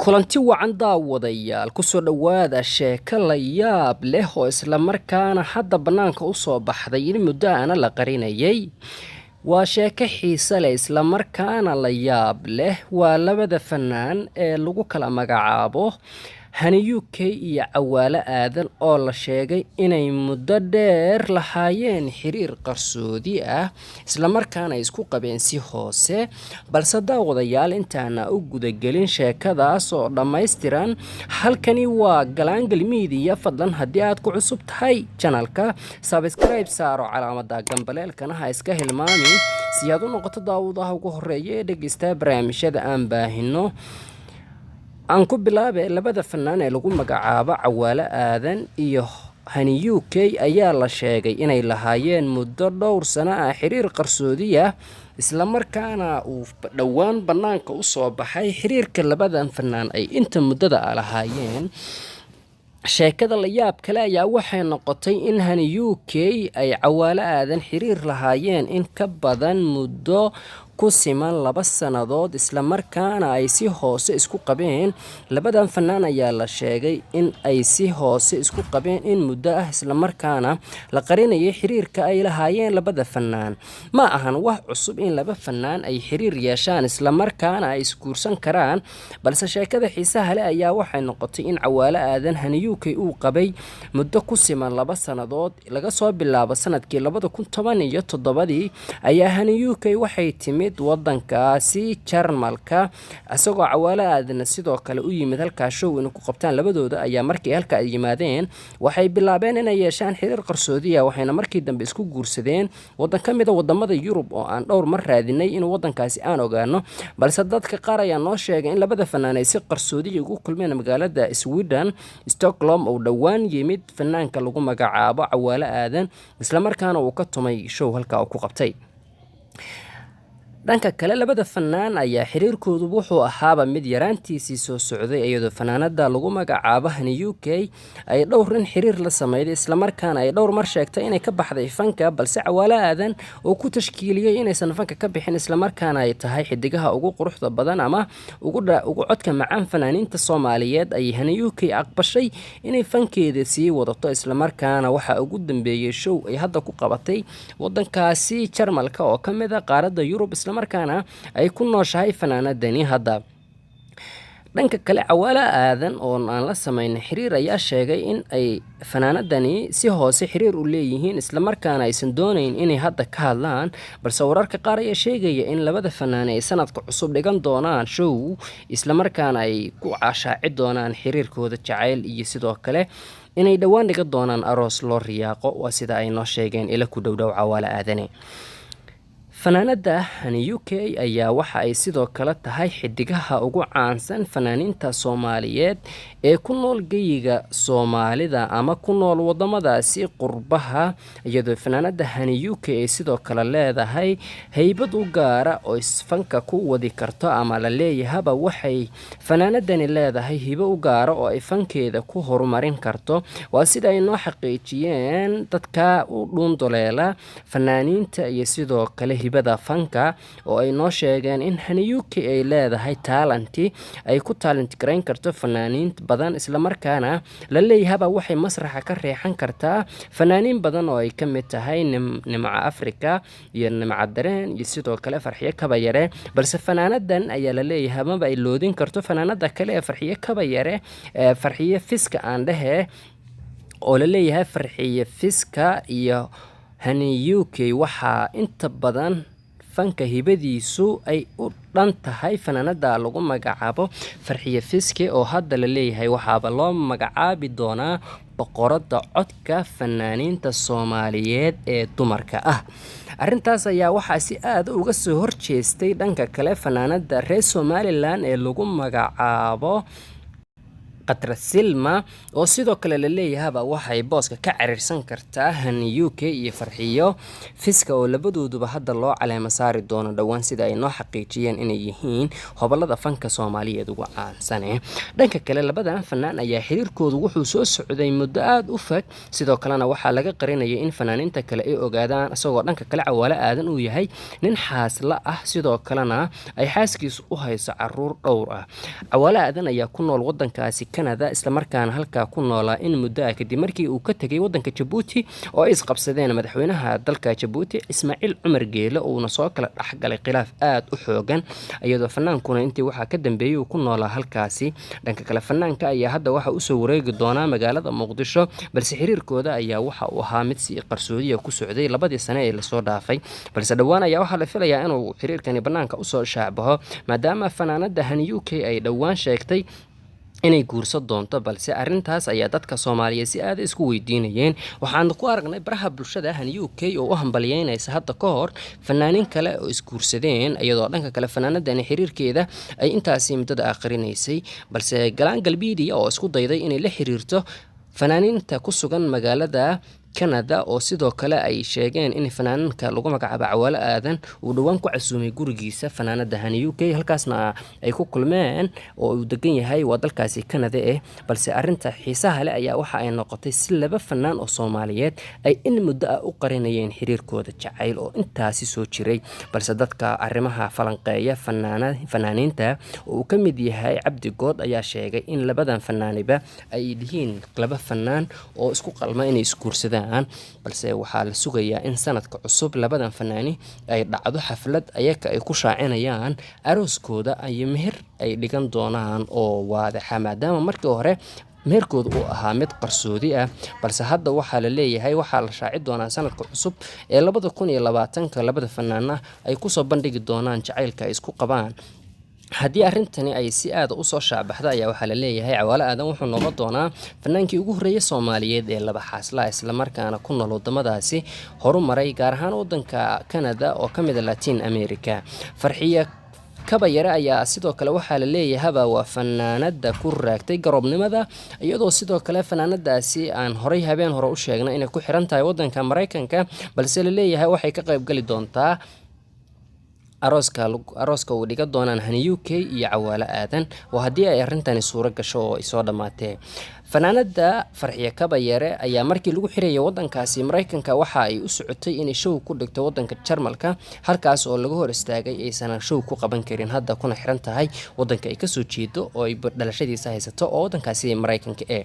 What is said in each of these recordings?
Kulanti wacan daawadayaal, kusoo dhowaada sheeko la yaab leh oo islamarkaana hadda bannaanka u soo baxday in muddo aana la qarinayay. Waa sheeko xiise leh islamarkaana la yaab leh. Waa labada fanaan ee lagu kala magacaabo Hani UK iyo Cawaale Aadan oo la sheegay inay muddo dheer lahaayeen xiriir qarsoodi ah, islamarkaana ay isku qabeen si hoose. Balse daawadayaal, intaana u gudagelin sheekadaas oo dhammaystiran, halkani waa Galaangal Media. Fadlan haddii aad ku cusub tahay channelka, subscribe saaro, calaamada gambaleelkana ha iska hilmaamin si aad u noqoto daawadaha ugu horeeya ee dhegeysta barnaamijyada aan baahino. Aan ku bilaabe, labada fanaan ee lagu magacaabo Cawaale Aadan iyo Hani UK ayaa la sheegay inay lahaayeen muddo dhowr sano ah xiriir qarsoodi ah, islamarkaana uu dhowaan bannaanka u soo baxay xiriirka labadan fanaan ay inta muddada a lahaayeen. Sheekada la yaab kale ayaa waxay noqotay in Hani UK ay Cawaale Aadan xiriir lahaayeen in ka badan muddo ku siman 2 sannadood, islamarkaana ay si hoose isku qabeen. Labadan fanaan ayaa la sheegay in ay si hoose isku qabeen in muddo ah, islamarkaana la qarinayay xiriirka ay lahaayeen labada fanaan. Ma ahan wax cusub in laba fanaan ay xiriir yeeshaan islamarkaana ay isguursan karaan, balse sheekada xiisaha leh ayaa waxay noqotay in Cawaale Aadan Hani UK uu qabay muddo ku siman 2 sannadood. Laga soo bilaabo sanadkii 2017-dii ayaa Hani UK waxay timid wadankaasi Jarmalka, isagoo Cawaale Aadanna sidoo kale u yimid halkaa show inay ku qabtaan. Labadooda ayaa markii halka ay yimaadeen waxay bilaabeen inay yeeshaan xiriir qarsoodiya, waxayna markii dambe isku guursadeen wadan ka mid a wadamada Yurub oo aan dhowr mar raadinay in wadankaasi aan ogaano, balse dadka qaar ayaa noo sheegay in labada fanaan ay si qarsoodiya ugu kulmeen magaalada Sweden, Stockholm, oo dhowaan yimid fanaanka lagu magacaabo Cawaale Aadan, islamarkaana uu ka tumay show halkaa uu ku qabtay. Dhanka kale, labada fanaan ayaa xiriirkoodu wuxuu ahaaba mid yaraantiisii soo socday, iyadoo fanaanada lagu magacaabo Hani UK ay dhowr nin xiriir la sameyday, islamarkaana ay dhowr mar sheegtay inay ka baxday fanka, balse Cawaale Aadan oo ku tashkiiliyey inaysan fanka ka bixin, islamarkaana ay tahay xidigaha ugu quruxda badan ama ugu codka macaan fanaaniinta Soomaaliyeed, ayay Hani UK aqbashay inay fankeeda sii wadato. Islamarkaana waxaa ugu dambeeyey show ay hadda ku qabatay wadankaasi Jarmalka oo ka mid a qaaradda Yurub, islamarkaana ay ku nooshahay fanaanadani hadda. Dhanka kale, Cawaale Aadan oo aan la sameyn xiriir ayaa sheegay in ay fanaanadani si hoose xiriir u leeyihiin, islamarkaana aysan doonayn inay hadda ka hadlaan. Balse wararka qaar ayaa sheegaya in labada fanaan ay sanadka cusub dhigan doonaan show, islamarkaana ay ku cashaaci doonaan xiriirkooda jacayl, iyo sidoo kale inay dhowaan dhigan doonaan aroos loo riyaaqo. Waa sida ay noo sheegeen ila ku dhowdhow Cawaale Aadane. Fanaanada Hani UK ayaa waxa ay sidoo kale tahay xidigaha ugu caansan fanaaniinta Soomaaliyeed ee ku nool geyiga Soomaalida ama ku nool wadamadaasi qurbaha, iyadoo fanaanada Hani UK ay sidoo kale leedahay haybad u gaara oo isfanka ku wadi karto, ama la leeyahaba waxay fanaanadani leedahay hibo u gaara oo ay fankeeda ku horumarin karto. Waa sida ay noo xaqiijiyeen dadka u dhuundoleela fanaaniinta iyo sidoo kale hibada fanka, oo ay noo sheegeen in Hani UK ay leedahay talent ay ku talent garayn karto fanaaniin badan, islamarkaana la leeyahaba waxay masraxa ka reexan kartaa fanaaniin badan oo ay ka mid tahay Nimco Africa iyo Nimco Dareen iyo sidoo kale Farxiyo Kabayare. Balse fanaanadan ayaa la leeyahay maba ay loodin karto fanaanada kale ee Farxiyo Kabayare, ee Farxiyo Fiska aan dhehe, oo la leeyahay Farxiyo Fiska iyo Hani UK waxaa inta badan fanka hibadiisu ay u dhan tahay fanaanada lagu magacaabo Farxiyo Fiske, oo hadda la leeyahay waxaaba loo magacaabi doonaa boqoradda codka fanaaniinta Soomaaliyeed ee dumarka ah. Arrintaas ayaa waxaa si aada uga soo horjeestay dhanka kale fanaanada reer Somaliland ee lagu magacaabo Khatra Silma oo sidoo kale la leeyahaba waxay booska ka cariirsan kartaa Hani UK iyo Farxiyo Fiska, oo labadooduba hadda loo caleemo saari doono dhowaan, sida ay noo xaqiijiyeen inay yihiin hobolada fanka Soomaaliyeed ugu caansane. Dhanka kale, labadan fanaan ayaa xiriirkoodu wuxuu soo socday muddo aada u fog, sidoo kalena waxaa laga qarinayay in fanaaniinta kale ay ogaadaan, isagoo dhanka kale Cawaale Aadan uu yahay nin xaasla ah, sidoo kalena ay xaaskiisu u hayso caruur dhowr ah. Cawaale Aadan ayaa ku nool wadankaasi Canada, islamarkaana halkaa ku noolaa in muddo ah kadib markii uu ka tegay wadanka Jabuuti oo ay isqabsadeen madaxweynaha dalka Jabuuti Ismaaciil Cumar Geele, uuna soo kala dhexgalay khilaaf aada u xoogan, iyadoo fanaankuna intii waxaa ka dambeeyey uu ku noolaa halkaasi. Dhanka kale, fanaanka ayaa hadda waxa usoo wareegi doonaa magaalada Muqdisho, balse xiriirkooda ayaa waxa uu ahaa mid si qarsoodiya ku socday 2dii sane ee lasoo dhaafay. Balse dhowaan ayaa waxaa la filayaa inuu xiriirkani banaanka usoo shaacbaxo, maadaama fanaanada Hani UK ay dhowaan sheegtay inay guursan doonto. Balse arrintaas ayaa dadka Soomaaliyeed si aada isku weydiinayeen. Waxaanu ku aragnay baraha bulshada Hani UK oo u hambalyeynaysa hadda ka hor fanaaniin kale oo isguursadeen, iyadoo dhanka kale fanaanadani xiriirkeeda ay intaasi muddada aqrinaysay. Balse Galaangal Media oo isku dayday inay la xiriirto fanaaniinta ku sugan magaalada Canada, oo sidoo kale ay sheegeen in fanaanka lagu magacaabo Cawaale Aadan uu dhowaan ku casuumay gurigiisa fanaanada Hani UK, halkaasna ay ku kulmeen oo uu degan yahay waa dalkaasi Canada eh. Balse arrinta xiisaha leh ayaa waxa ay noqotay si laba fanaan oo Soomaaliyeed ay in muddo ah u qarinayeen xiriirkooda jacayl oo intaasi soo jiray. Balse dadka arrimaha falanqeeya fanaaniinta oo uu ka mid yahay Cabdi Good ayaa sheegay in labadan fanaaniba ay yihiin laba fanaan oo isku qalma inay isguursadaan. Balse waxaa la sugayaa in sanadka cusub labadan fanaani ay dhacdo xaflad ayaka ay ku shaacinayaan arooskooda iyo meher ay dhigan doonaan oo waadixa, maadaama markii hore meherkooda uu ahaa mid qarsoodi ah. Balse hadda waxaa la leeyahay waxaa la shaaci doonaa sanadka cusub ee 2020-ka, labada fanaana ay kusoo bandhigi doonaan jacaylka ay isku qabaan. Haddii arrintani ay si aada usoo shaabaxdo ayaa waxaa la leeyahay Cawaale Aadan wuxuu noqon doonaa fanaankii ugu horreeyay Soomaaliyeed ee laba xaaslaa, islamarkaana ku nool wadamadaasi horumaray, gaar ahaan wadanka Canada oo ka mid a Latin America. Farxiya Kabayare ayaa sidoo kale waxaa la leeyahaba waa fanaanada ku raagtay garoobnimada, iyadoo sidoo kale fanaanadaasi aan horay habeen hore u sheegnay inay ku xiran tahay wadanka Maraykanka, balse la leeyahay waxay ka qaybgali doontaa arooska uu dhiga doonaan Hani UK iyo Cawaale Aadan, oo haddii ay arrintani suuro gasho oo ay soo dhammaatee. Fanaanada Farxiyo Kabayare ayaa markii lagu xirayay wadankaasi Maraykanka waxa ay u socotay inay show ku dhigto wadanka Jarmalka, halkaas oo laga hor istaagay aysan show ku qaban karin hadda, kuna xiran tahay wadanka ay kasoo jeedo oo ay dhalashadiisa haysato oo wadankaasi Maraykanka ee.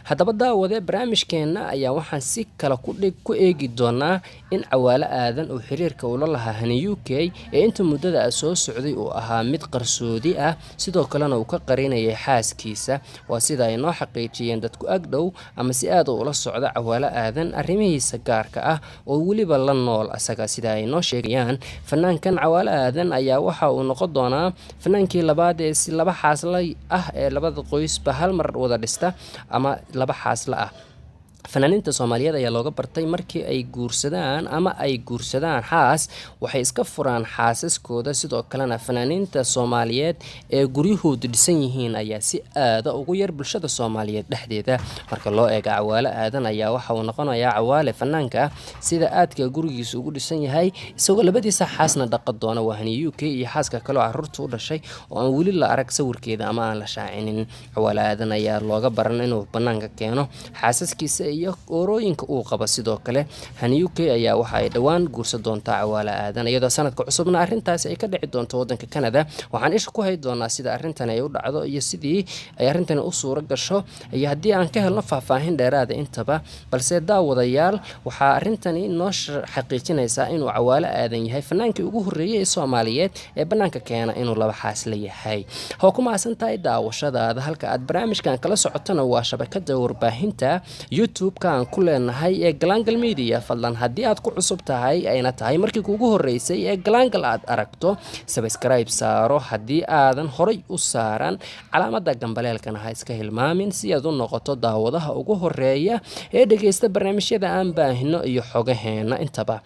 Haddaba daawade, barnaamijkeenna ayaa waxaan si kale ku eegi doonaa in Cawaale Aadan uu xiriirka ula lahaa Hani UK ee inta muddada ah soo socday uu ahaa mid qarsoodi ah, sidoo kalena uu ka qarinayay xaaskiisa. Waa sida ay noo xaqiijiyeen dadku agdhow ama si aad ula socda Cawaale Aadan arrimihiisa gaarka ah oo weliba la nool asaga. Sida ay noo sheegayaan, fanaankan Cawaale Aadan ayaa waxa uu noqon doonaa fanaankii labaad ee si laba xaasla ah ee labada qoysba hal mar wada dhista ama laba xaasla ah. Fanaaniinta Soomaaliyeed ayaa looga bartay markii ay guursadaan ama ay guursadaan xaas, waxay iska furaan xaasaskooda. Sidoo kalena fanaaniinta Soomaaliyeed ee guryahoodu dhisan yihiin ayaa si aada ugu yar bulshada Soomaaliyeed dhexdeeda. Marka loo eego, Cawaale Aadan ayaa waxa uu noqonayaa Cawaale fanaanka ah sida aadka gurigiisa ugu dhisan yahay, isagoo labadiisa xaasna dhaqa doona, waa Hani UK iyo xaaska kaleo caruurta u dhashay oo aan weli la arag sawirkeeda ama aan la shaacinin. Cawaale Aadan ayaa looga baran inuu banaanka keeno xaasaskiisa iyo oorooyinka uu qabo. Sidoo kale Hani UK ayaa waxa ay dhowaan guursan doontaa Cawaale Aadan, iyadoo sanadka cusubna arrintaasi ay ka dhici doonto wadanka Canada. Waxaan isha ku hay doonaa sida arrintani ay u dhacdo iyo sidii ay arrintani u suuro gasho iyo haddii aan ka helno faahfaahin dheeraada intaba. Balse daawadayaal, waxaa arrintani noo xaqiijinaysaa inuu Cawaale Aadan yahay fanaankii ugu horreeyay ee Soomaaliyeed ee bannaanka keena inuu laba xaas la yahay. Waa ku mahadsan tahay daawashadaada. Halka aad barnaamijkan kala socotona waa shabakada warbaahinta YouTube-ka aan ku leenahay ee Galaangal Media. Fadlan haddii aad ku cusub tahay, ayna tahay markii kuugu horreysay ee Galaangal aad aragto, subscribe saaro haddii aadan horay u saaran, calaamada gambaleelkana ha iska hilmaamin, si aad u noqoto daawadaha ugu horeeya ee dhegeysta barnaamijyada aan baahino iyo xogaheena intaba.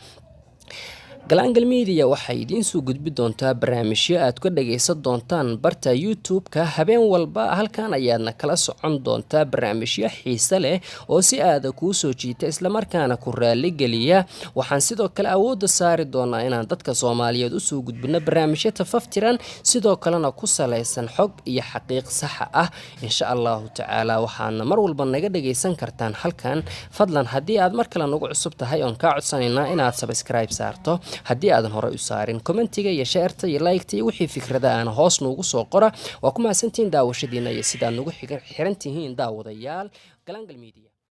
Galaangal Media waxay idiin soo gudbi doontaa barnaamijyo aad ka dhagaysan doontaan barta YouTube-ka habeen walba. Halkan ayaadna kala socon doontaa barnaamijyo xiise leh oo si aada kuu soo jiita, islamarkaana ku raaligeliya. Waxaan sidoo kale awoodda saari doonaa inaan dadka Soomaaliyeed usoo gudbino barnaamijyo tafaftiran, sidoo kalena ku salaysan xog iyo xaqiiq saxa ah, insha Allahu tacaala. Waxaadna mar walba naga dhagaysan kartaan halkan. Fadlan, haddii aad mar kale nagu cusub tahay, oon kaa codsanaynaa inaad subscribe saarto haddii aadan horey u saarin. Comment-iga iyo share-ta iyo like-ta iyo wixii fikrada aan hoos noogu soo qora. Waa ku mahadsantihiin daawashadiina iyo sidaad nagu xiran tihiin, daawadayaal Galaangal Media.